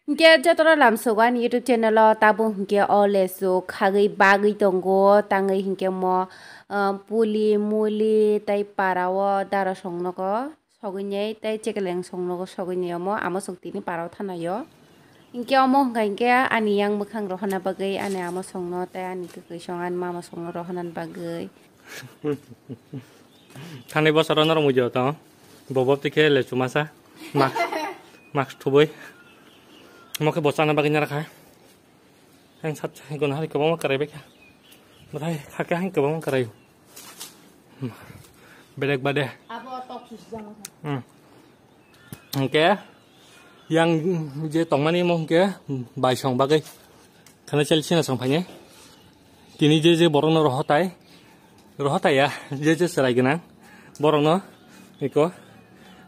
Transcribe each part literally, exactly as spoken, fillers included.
Hinkhe jotono lamsogo ani YouTube channel o, tabuk hinkhe o lesu khagwi bagwi tongo, tangwi hinkhe mo, ah, puli muli tei para o dara songnogo sogwinai tei chekeleng songnogo sogwinai omo amo sok tini para o thanaio. Hinkhe omo hwnkha hinkhe ani yang mwkhang rohorna bagwi ani amo songno tei ani kwkwi song ani mama songno rohornani bagwi. Thani bosoro norok muijo to. Bobo tikhe lesu masa. Mask, mask thubui. Mokhe bo chana bagwi narakha. Ang sat guna hari kwbangma kwrai baikha. Bwthai khakhe ang kwbangma kwrai. Bedek bade. Abo tok sujak. Hmm. Hwnkhe yang je tongmani mo hwnkhe baisong bagwi khana chel sina song phainai. Tini je je borokno rohotai, rohotai ya, je je chwrai gwnang borokno eko.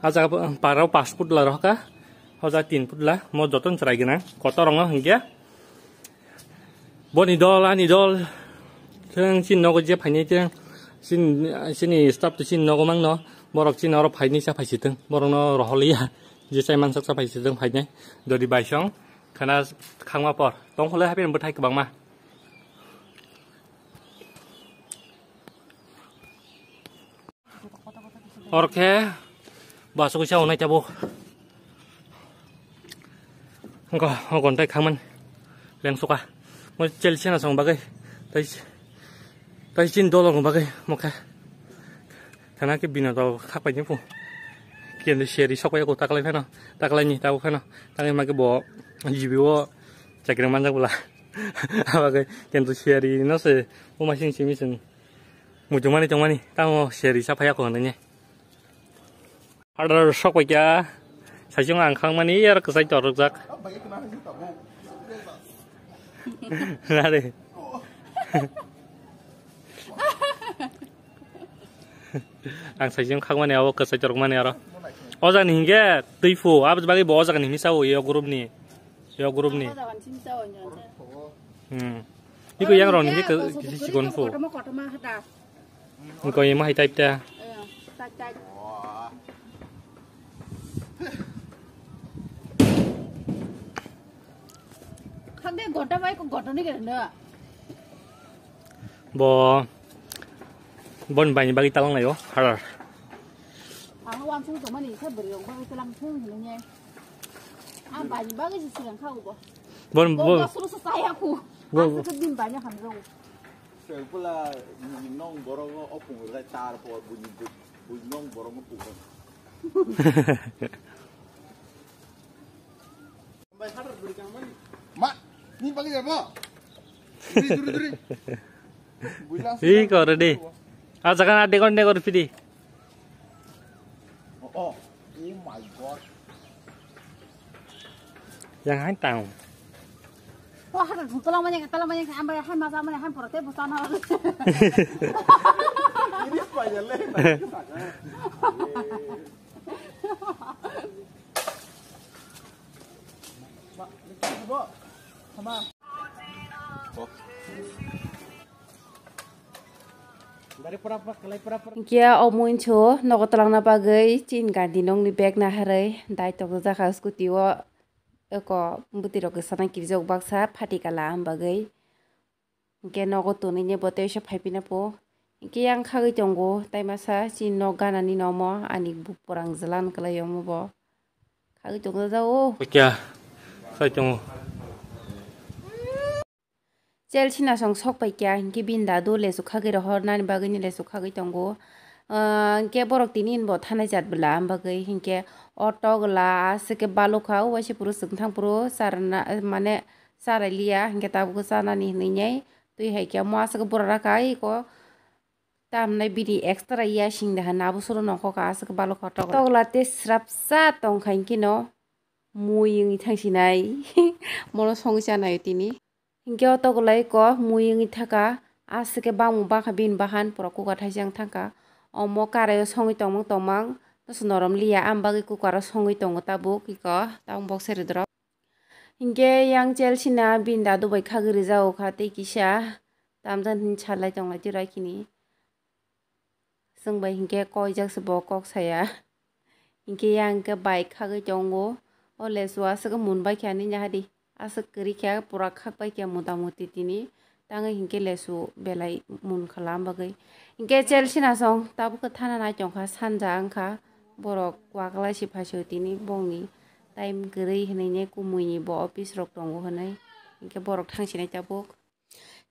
A jaga parao pash putla rohoka, hoja tin putla, mo jotono chwrai gwnang kotorokno hwnkhe. Boni dol, ani dol. Khe ang chini nogo je phainai khe, chini, chini staff to chini nogo mangno. Borok chini oro phainai cha phaisitwng. Borokno rohorliya. Je chai mansak cha phaisitwng phainai. Jodi baisong khana khangma por. Tongkholai haphiyani bwthai kwbangma. Oro khe bus o kisa onai tabuk. Wngkha o gontai khangmani lengsuka. Mo chelsea na song bagwi tai tai chin dolong bagwi mokhe. Khana khe bina dol khak pai ni pu. Kendo seri sok pai ko taklai phano taklai ni tabuk phano tangwi ma khe bo jibi o chakri manjak bwla. Abagwi kendo seri no se umasing simi sing. Muchungmani tongmani, tamo seri sa phaiya kho hinwi. Order sok pai kya, sajung ang khangmani yar kwchai torokjak. Nare. Ang sajung khangmani abo kwchai torokmani aro. O jagani hingke twi phu, abo bagwi bo o jagani himsa o yo group ni. Yo group ni. Hmm. Iko yang rong ni ke kisi sikon phu. Iko yang mahai type ta. Khande gonta bai ko gonta ni kena. Bo bon bai ni bagi talang layo harar. Ang wan sung to mani sa beri ong bai talang sung ni. Ang bai ni bagi si silang kau bo. Bon bon. Suru sa saya ku. Bon. Aku ke bin bai ni ham ro. Pula nong borok opung rai tar por bunyi bunyi nong borok opung. Ma, ni bagi jabo. Duri duri duri. Hi ko ready. Ah, jaga na dekor dekor pidi. Oh, oh. Oh my God. Yang hai tang. Wah, hata tulang banyak, tulang banyak, ambil hai masa mana hai porote busana. Ini banyak leh. Hinkhe o muinso nogo twlangna bagwi chin gandhi nokni bag naharwi dai tokjak kha scooty o, eko bwtwi rok kwchana kirijak baksa phati kala am bagwi. Hinkhe nogo tonwi ni bo teisa phaiphina po. Hinkhe yang khagwi tongo, tai masa chini nok ganani no omo ani bupor ang jwlan kwlai omo bo. Khagwi tongjak o. Kya? Khai tongo. Chelsea nasong sok pai kya, hinkhe bini dadu lesu khagwi rohor nani bagwi ni lesu khagwi tongo. Ah, hinkhe borok tini ni bo thanai jat bwla am bagwi, hinkhe o togla aswk khe balukha, o waisa phuru chwng thang phuru charna, mane, Charai liya, hinkhe tabuk chanani hinwi nai twi hai khe omo aswk bura raka iko tamnai bini extra ya sing da hwn abo soro nongkho ka aswk balukha togla. Togla tei srapsa tongkha hinkhe no mui wngwi thangsinai mono songwi chanai tini. Hinkhe o togla iko mui wngwi thaka aswk khe bangmung bakha bini bahan pura kuka thaisang thangkha omo karai o songwi tongmang tongmang noso norom liya am bagwi kuka ro songwi tongo tabuk iko tabuk bok seri dorok. Hinkhe yang Chelsea na bini dadu bai khagwi rijak kha tei kisa tamjani hinwi salai tonglai twi raikini. Chwng bai hinkhe koijak se bo kok saya. Hinkhe yang khe bai khagwi tongo. O lesu aswk mun bai kha ani nahadi. Aswk kwrwi kha, pura khak bai kha mota moti tini. Tangwi hinkhe lesu belai mun khala bagwi. Hinkhe Chelsea nasong tabuk khe thana nai tongkha, sanja wngkha. Borok kwklai si phaisio tini bongni time kwrwi hinwi ne kumui ni bo office rok tongo hinwi. Hinkhe borok thangsinai tabuk.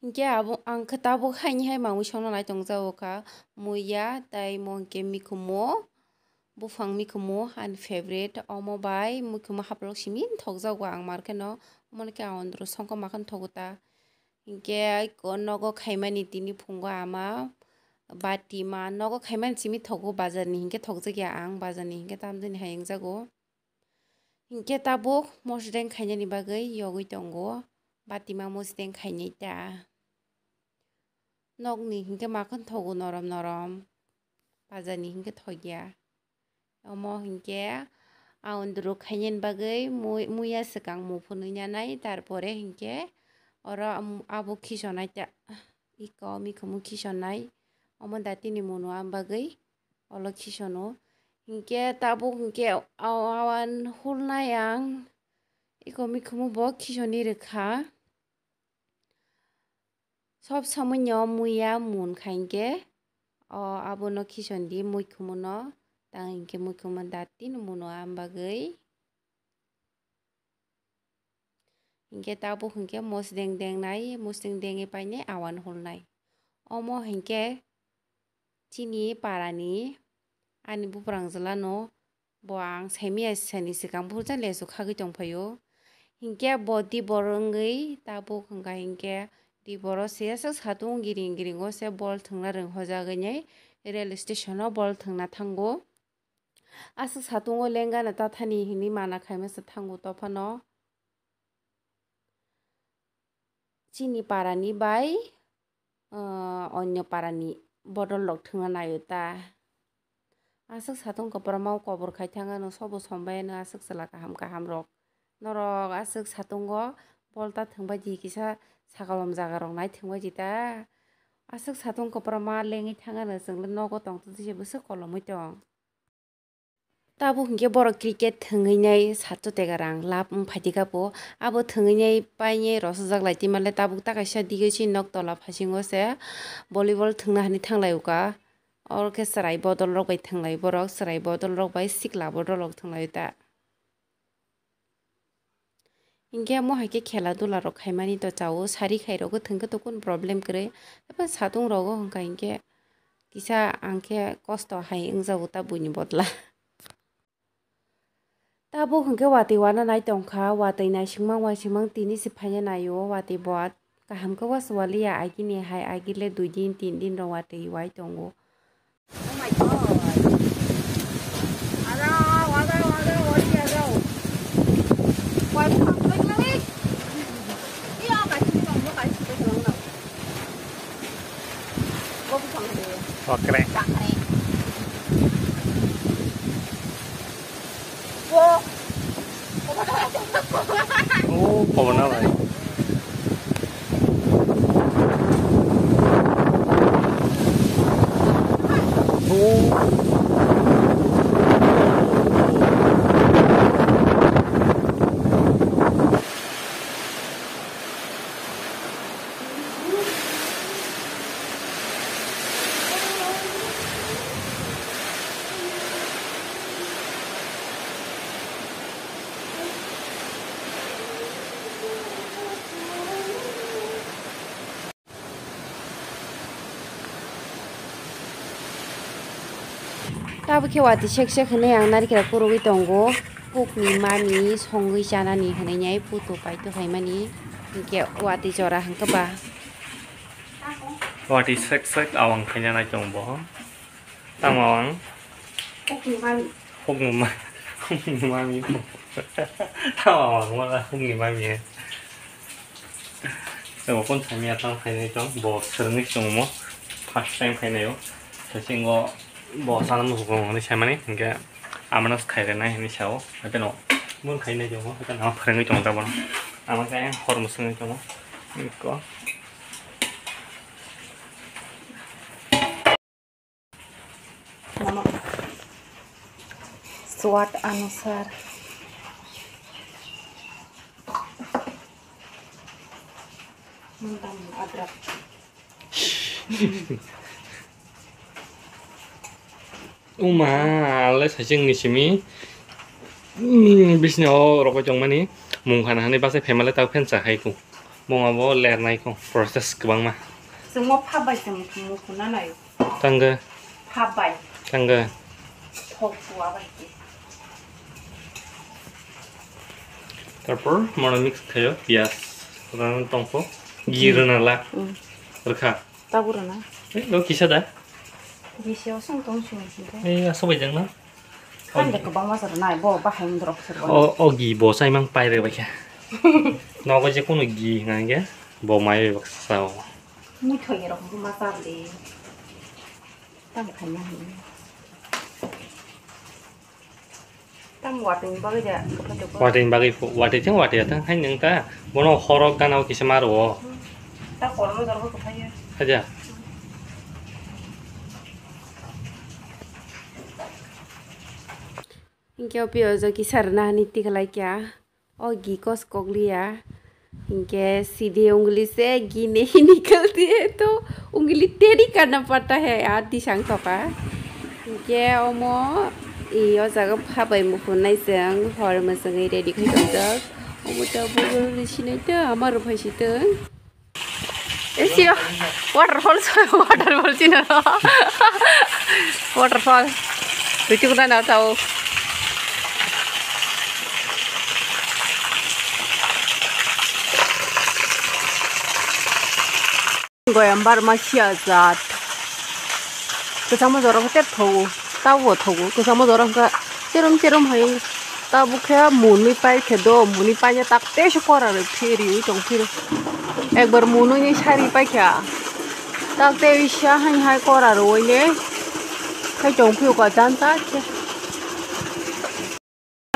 Hinkhe abo ang khe tabuk haini hai mangwi songno nai tongjago kha. Muiya tai mo hinkhe mikhumo, buphang mikhumo ani favorite. Omo bai mikhumo haplok simi thokjago ang mar kheno. Omo khe ang ondro songkha ma kheno thogo ta. Hinkhe iko nogo khaimani tini phungo ama bati ma nogo khaimani simi thogo bazar ni hinkhe thokjakya ang bazar ni hinkhe tamjani hai wngjago. Hinkhe tabuk mosdeng khainani bagwi yogwi tongo, batima mosdeng khainai ta. Nokni hinkhe makhon thogo norom norom, bazarni hinkhe thokya. Omo hinkhe aondro khainani bagwi mui-, muya swkang muphunwi nanai, tarpore hinkhe oro am-, abo khisonai ta, iko mikhumu khisonai, omo datini munu am bagwi. Olo khisono. Hinkhe tabuk hinkhe awan hulnai ang. Iko mikhumu bo khisoni rwkha. Sob somoino muya mun kha hinkhe o abono khisondi muikhumu no. Tang hinkhe muikhumu datino muno am bagwi. Hinkhe tabuk hinkhe mosdeng dengnai, mosdeng dengwi painai awan hulnai. Omo hinkhe chini parani ani buprang jwlano bo ang saimaya sani swkang buphurjani lesu khagwi tongphaio. Hinkhe bo dibor wngwi tabuk hwnkha hinkhe diboro se aswk satung giring giringo se bol thwngna rwng hojagwi nai rail station o bol thwngna thango. Aswk satungo lenggana tathani hinwi mana khaimasa thango tophano. Chini parani bai, ah, onyo parani bodol rok thwngna naio ta. Aswk satung kwbramao kobor khai thangano sobo sombai ano aswk chwla kaham kaham rok. Norok aswk satungo bolta thwngbai di kisa sakolom jaga rok nai thwngbai di ta. Aswk satung kwbramao lengwi thangano chwngno nogo tongtwtwi se bwswk kolomwi tong. Tabuk hinkhe borok cricket thwngwi nai satso tega rang lab wng phaidi kha bo. Abo thwngwi nai painai rosojak lai twi manle tabuk ta kaisa dige chini nok tola phasingo se volleyball thwngna hinwi thanglai o kha. Oro khe chwrai bodol rok bai thwnglai borok, chwrai bodol rok bai sikla bodol rok thwnglai o ta. Hinkhe omo hai khe khela dula rok khaimani to chao, sari khai rogo thwngkhe to kunu problem kwrwi. Abo satung rogo hwnkha hinkhe kisa ang khe kosto hai wngjago ta buini bodla. Tabuk hwnkhe watwi wana nai tongkha, watwi naisingmang waisingmang tini se phaina naio, watwi bo kaham khe waswaliya agini hai agile dui din tin din rok watwi wai tongo. Oh my God. Ada, ada, ada, ada, ada. Why, why, why, why? Iya, kasih, kasih, kasih, kasih. Okrek. Oh, kau na bhai. Oh. Tabuk khe watwi sek sek hwnwi ang narikra kwrwgwi tongo. Pukni mami songwi chanani hwnwi nai puto paito phaimani. Hinkhe watwi jora hwnkhe ba. Watwi sek sek awang khaina nai tongo bo. Tamo awang? Pukni mami. Pukni ma-, pukni mami. Tamo awang wala pukni mami. Abo phone saimaya tamo khainai tong, bo swrwngwi chwngmo, first time khainaio. Sasingo bo sana musugo hwnwi saimani, hinkhe amano khairwnai hwnwi sao. Haikhe no, mun khainai tongo, haikhe no phwrwngwi tongo tabano. Ama khe hor mwswngwi tongo. Iko. Swat anusar. Mung tam adrak. Uma, le sajeng ni simi. Hmm, bisni o rokoi tongmani. Mung khana hani base family tau phensa hai ku. Mung abo lernai ku. Process kwbangma. Chwngmo pha bai chwng mung khuna nai. Tangga. Pha bai. Tangga. Thok bua bai. Tarpor mono mix khayo, piyaj rwna tongkho, ghee rwna la. Mm. Rwkha. Tabuk rwna. Eh, lo kisa da? Bisio song tong sini sini. Eh, aso bai jang na? Kan de kwbangma sa rwnai, bo bahai mundrok se rwnai. O, o ghee bo chai mang pai rw bai kha. Nogo je kono ghee hwnga hwnkhe bo mai bai baksa sao. Muithoi rok buma sa de. Tam khaina hwnwi. Tam watwi ni bagwi da, kwthai tongkho. Watwi ni bagwi phu-, watwi thang watwi ya thang hai nwng ta. Bono horo gana o kisa ma rwo. Ta kormo jorbo kwthai ya. Haja. Hinkhe o piyaj o kisa rwna hwnwi tikhlai kha. O ghee kos kokliya. Hinkhe sidi ungli se ghee nahi nikalti hai to ungli teri karna padta hai, aa disang toka. Hinkhe omo i o jaga pha bai mukhunai chwng hor mwchwngwi ready khai tongjak. Omo tabuk rw sinai ta ama rw phai si tong. E siro waterfall, waterfall sino. Waterfall. Twi chukna na tao. Goyam barma siya jat. Kwchangma jora khe tep thogo, tabukbo thogo. Kwchangma jora wngkha cherom cherom hai wngkha. Tabuk khe mwnwi pai khe do, mwnwi paina tak tei se kora rw phi riwi tong phiro. Ekbar mwnwi ni sari pai kha. Tak tei sa hai hai kora rwwi ne khai tong phio ka jan ta khe.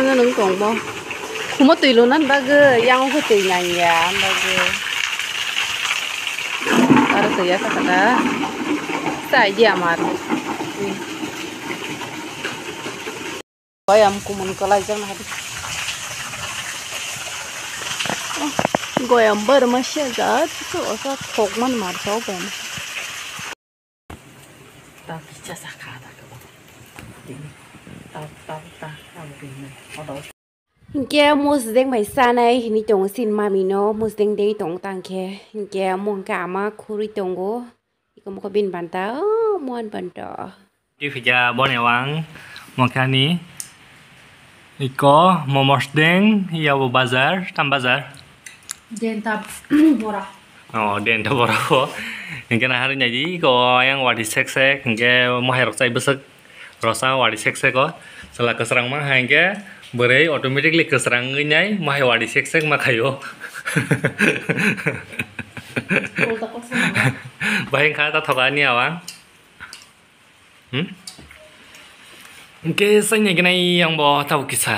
Ano nung tongmo. Khumo twi luna bagwi, yang khe twi nang ya bagwi. Aro twi ya sakha ta. Sa idea mar. Goyam kumun kwlai jang na hadi. Goyam barma siya jat, osa thok man mar sa goyam. Tao kisa sa kha da kabo. Tini tao, tao, ta, tao rinai. Odo. Hinkhe musdeng bai chanai hinwi tongo chini mami no, musdeng dei tongo tang khe. Hinkhe omo hinkhe ama khurui tongo. Iko mokho bini banta, oh, muan banta. Twi phikha boni wang mokhani. Iko momos deng, yabo bazar, tam bazar. Denta bora. Oh, denta bora ko. Hinkhe nahari naidi, iko ayang wati sek sek, hinkhe mohai rok chai bwswk rosa wati sek sek o. Chwla kwsrang ma hai hinkhe bwrwi automatically kwsrang wngwi nai, mohai wati sek sek ma khaio. Bahai wngkha ta thoka ni awang. Hmm? Hinkhe chaina gwnai ang bo tabuk kisa.